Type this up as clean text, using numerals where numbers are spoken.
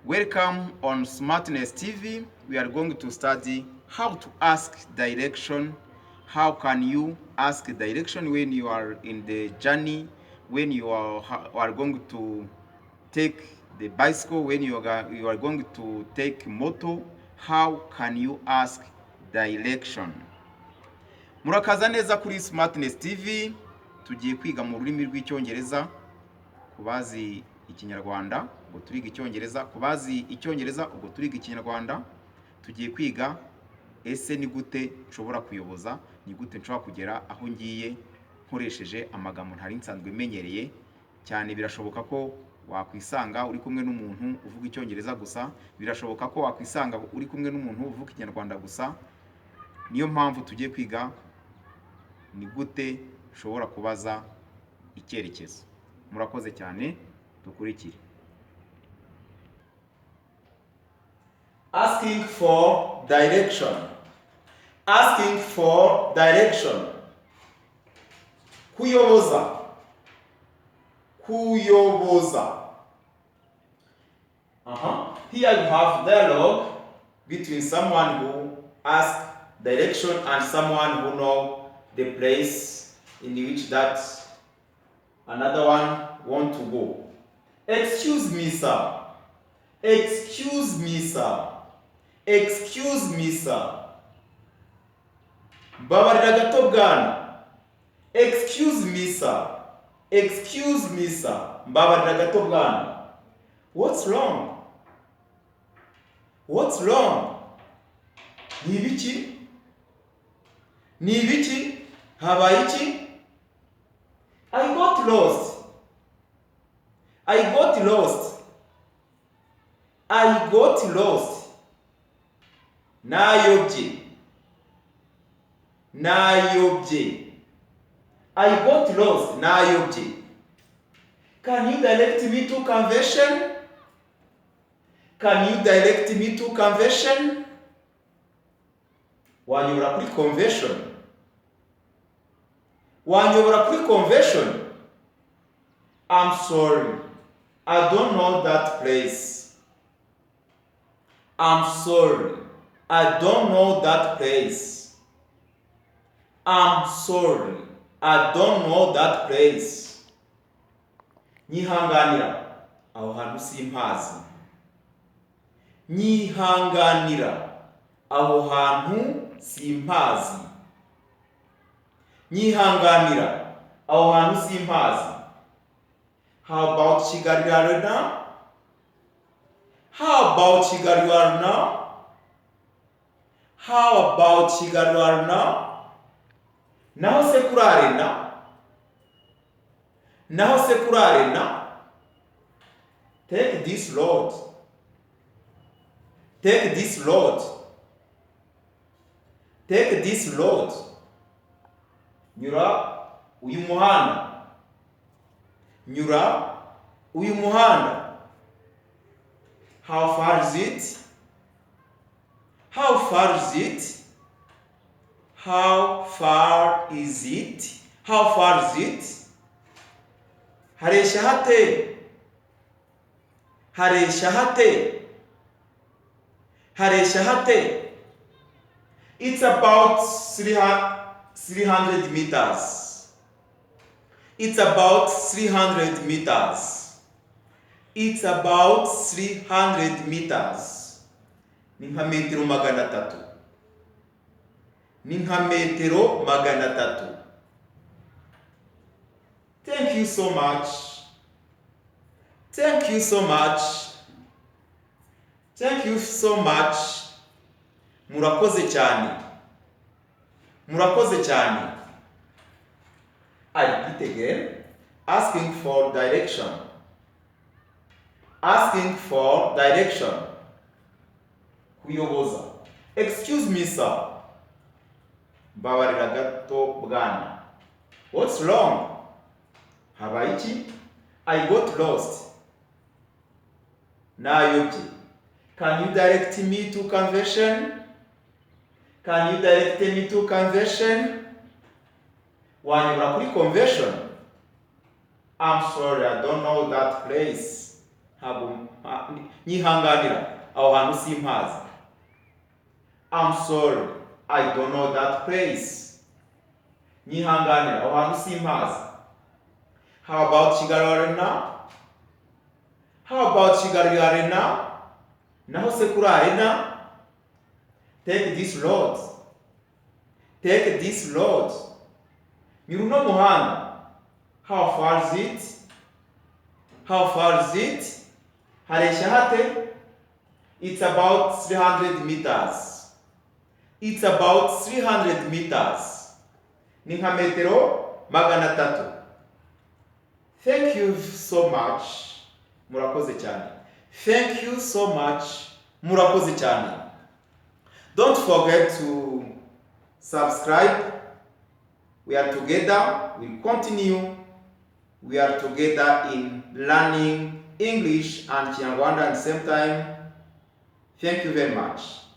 Welcome on Smartness TV. We are going to study how to ask direction. How can you ask direction when you are in the journey, when you are going to take the bicycle, when you are going to take motor? How can you ask direction? Murakaza neza kuri Smartness TV. Tugiye kwiga mu rurimi rw'Icyongereza. Ku bazi Ikinyarwanda, ubwo turiga Icyongereza. Ku bazi Icyongereza, ubwo turiga Ikinyarwanda. Tugiye kwiga: ese ni gute nshobora kuyoboza, ni gute nshobora kugera aho ngiye nkoresheje amagambo ntari nsanzwe menyereye cyane? Birashoboka ko wakwisanga uri kumwe n'umuntu uvuga Icyongereza gusa, birashoboka ko wakwisanga uri kumwe n'umuntu uvuga Ikinyarwanda gusa. Niyo mpamvu tugiye kwiga ni gute ushobora kubaza icyerekezo. Murakoze cyane, dukurikire. Asking for direction. Asking for direction. Kuyoboza. Kuyoboza. Here you have dialogue between someone who asks direction and someone who know the place in which that another one want to go. Excuse me, sir. Excuse me, sir. Excuse me, sir. Mbabarira gato, bwana. Excuse me, sir. Excuse me, sir. Mbabarira gato, bwana. What's wrong? What's wrong? Ni ibiki? Ni ibiki? Habaye iki? I got lost. I got lost. I got lost. Nayobye. Nayobye. I got lost. Nayobye. Can you direct me to Convention? Can you direct me to Convention? Wanyobora kuri Convention? Wanyobora kuri Convention? I'm sorry. I don't know that place. I'm sorry. I don't know that place. I'm sorry. I don't know that place. Nyihanganira. Aho hantu simpazi. Nyihanganira. Aho hantu simpazi. Nyihanganira. Aho hantu simpazi. How about Kigali Arena? How about Kigali Arena? How about Kigali Arena? Naho se kuri Arena? Naho se kuri Arena? Take this road. Take this road. Take this road. Nyura uyu muhanda. Nyura uyu muhanda. How far is it? How far is it? How far is it? How far is it? Hareshya hate? Hareshya hate? Hareshya hate? It's about 300 meters. It's about 300 meters. It's about 300 meters. Ni nka metero 300. Ni nka metero 300. Thank you so much. Thank you so much. Thank you so much. Murakoze cyane. Murakoze cyane. I repeat again. Asking for direction. Asking for direction. Kuyoboza. Excuse me, sir. Mbabarira gato, bwana. What's wrong? Habaye iki? I got lost. Nayobye. Can you direct me to Convention? Can you direct me to Convention? Wanyobora kuri Convention? I'm sorry, I don't know that place. Ntabwo nyihanganira, aho hantu simpazi. I'm sorry, I don't know that place. Nyihanganira, aho hantu simpazi. How about Kigali Arena? How about Kigali Arena? Naho se kuri Arena? Take this road. Take this road. Nyura uno muhanda. How far is it? How far is it? Hareshya hate? It's about 300 meters. It's about 300 meters. Ni nka metero 300. Thank you so much. Murakoze cyane. Thank you so much. Murakoze cyane. Don't forget to subscribe. We are together. We continue. We are together in learning English and Kinyarwanda at the same time. Thank you very much.